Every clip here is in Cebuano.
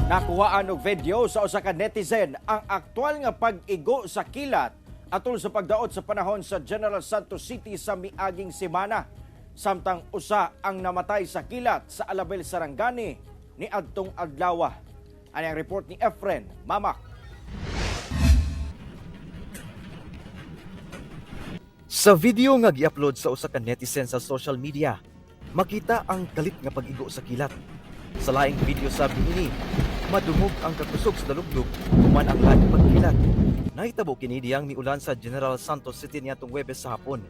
Nakuhaan og video sa usa ka netizen ang aktual nga pag-igo sa kilat atol sa pagdaot sa panahon sa General Santos City sa miaging semana. Samtang usa ang namatay sa kilat sa Alabel, Sarangani ni adtong adlaw. Ani ang report ni Efren Mamak. Sa video nga gi-upload sa usa ka netizen sa social media, makita ang kalit nga pag-igo sa kilat. Sa laing video sa niini, madungog ang kakusog sa dalugdog human ang laing pagkilat. Nahitabo kini diyang miulan sa General Santos City niadtong Huwebes sa hapon.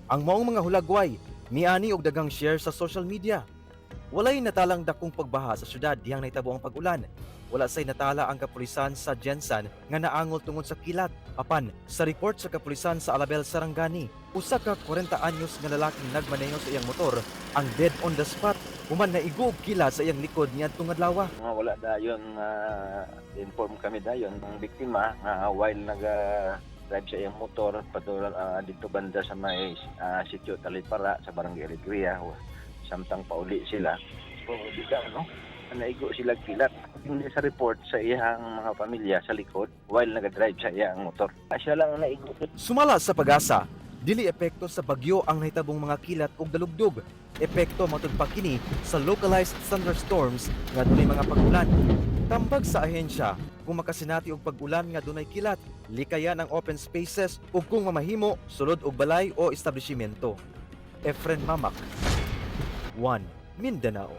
Ang maong mga hulagway miani og daghang share sa social media. Walay natalang dakong pagbaha sa syudad diyang nahitabo ang pag-ulan. Wala say natala ang kapulisan sa Gensan nga naangol tungod sa kilat. Apan, sa report sa kapulisan sa Alabel, Sarangani, usa ka 40 anyos nga lalaking nagmaneho sa iyang motor ang dead on the spot human naigo og kilat sa iyang likod niadtong adlaw. Nga wala dayon nga inform kami dayon ang biktima nga while naga drive sa iyang motor padulong dito banda sa may sitio Talipara sa Barangay Alegria, samtang pauli sila, so di ka no naigo sila kilat. Hindi sa report sa iyang mga pamilya sa likod while naga-drive sa iyang motor. Siya lang ang naigo. Sumala sa PAGASA, dili epekto sa bagyo ang nahitabong mga kilat ug dalugdog. Epekto matud pa kini sa localized thunderstorms nga dunay mga pag-ulan. Tambag sa ahensya, kung makasinati og pag-ulan nga dunay kilat, likayan ang open spaces ug kung mamahimo, sulod og balay o establishmento. Efren Mamak, 1 Mindanao.